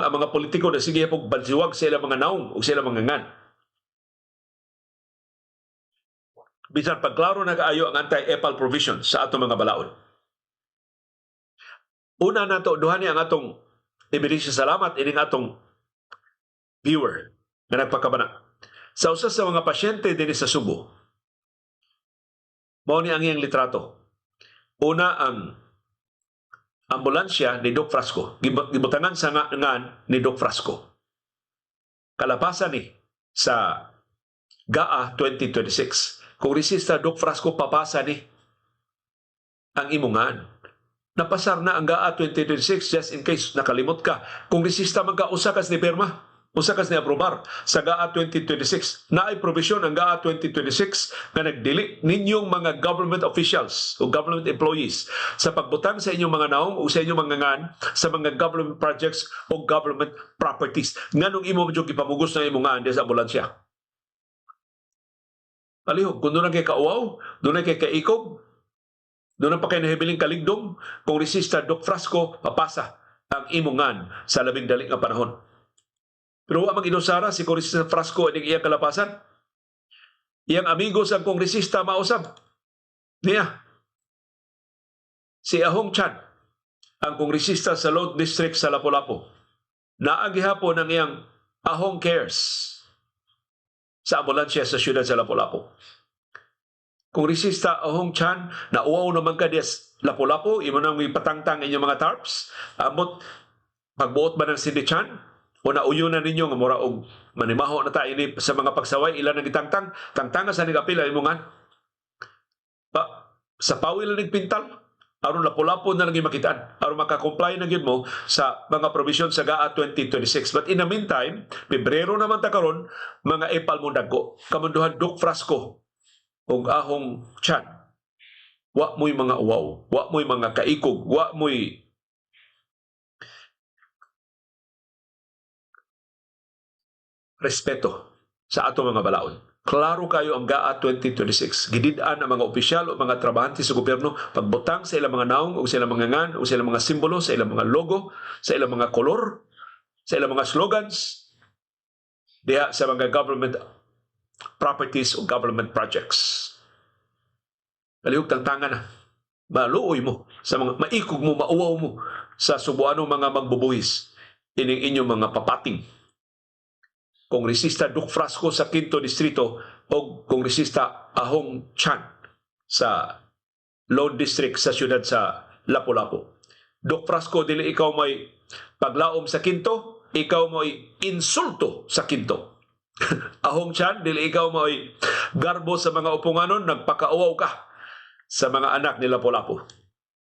ang mga politiko na sige pog bansiwag sa ilang mga naong o sa ilang mga ngan. Bisan pagklaro na kaayo ang anti-epal provision sa atong mga balaod. Una nato duha ni ang atong ebidensya, salamat ining atong viewer nga nagpakabana. Sa usa sa mga pasyente dinhi sa Subo, mao ni ang iyang litrato. Una ang ambulansya ni Doc Frasco. Gibutangan sa ngan ni Doc Frasco. Kalapasan ni sa GAA 2026. Kongresista Doc Frasco, papasa ni ang imungan. Napasar na ang GAA 2026, just in case nakalimot ka. Kongresista man ka, usa kas ni pirma, usa kas ni aprobar sa GAA 2026. Naay probisyon ang GAA 2026 nga nagdili ninyong mga government officials o government employees sa pagbutang sa inyong mga naong o sa inyong mga ngan sa mga government projects o government properties. Nganong imo jud ipamugos na imong ngan sa ambulansya? Palihog, kung doon kay kauwaw, doon kay kaikog, doon pa kay nahibiling kaligdong, Kongresista Doc Frasco, papasa ang imungan sa labing dali nga panahon. Pero wa mag-inusara si Kongresista Frasco ining iyang kalapasan. Iyang amigo sa kongresista mausab niya. Si Ahong Chan, ang kongresista sa Lone District sa Lapu-Lapu. Naa gihapon ang iyang Ahong Cares sa ambulansya sa siyudad sa Lapu-Lapu. Kongresista Ahong Chan, nauwaw naman ka des Lapu-Lapu, imo nang ipatangtang inyong mga tarps. Amot, pagbuot ba ng Cindy Chan? O nauyo na ninyo nga mura og manimaho na ta ini sa mga pagsaway, ilan ang gitangtang, tangtanga sa nigapila imo nga. Pa, sa pawil na pintal, aron lapu-lapu na lang makitaan, aron makakomply na gyud mo sa mga provision sa GAA 2026. But in the meantime, Pebrero naman ta karon, mga epal mo dagko. Kamunduhan Doc Frasco ug Ahong Chan. Wa mo'y mga uwaw, wa mo'y mga kaikog, wa mo'y respeto sa atong mga balaod. Klaro kayo ang GAA 2026. Gidid-an ang mga opisyal o mga trabahante sa gobyerno pagbutang sa ilang mga naong o sa ilang mga ngan o sa ilang mga simbolo, sa ilang mga logo, sa ilang mga kolor, sa ilang mga slogans diha sa mga government properties o government projects. Palihog tangtangan na. Maluoy mo sa mga maikog mo, mauwaw mo sa Subuano mga magbubuhis ining inyong mga papating. Kongresista Duc Frasco sa Quinto Distrito o Kongresista Ahong Chan sa Lone District sa siyudad sa Lapu-Lapu. Doc Frasco, dili ikaw may paglaom sa Quinto, ikaw mo'y insulto sa Quinto. Ahong Chan, dili ikaw mo'y garbo sa mga upunganon, nagpakauwaw ka sa mga anak ni Lapu-Lapu.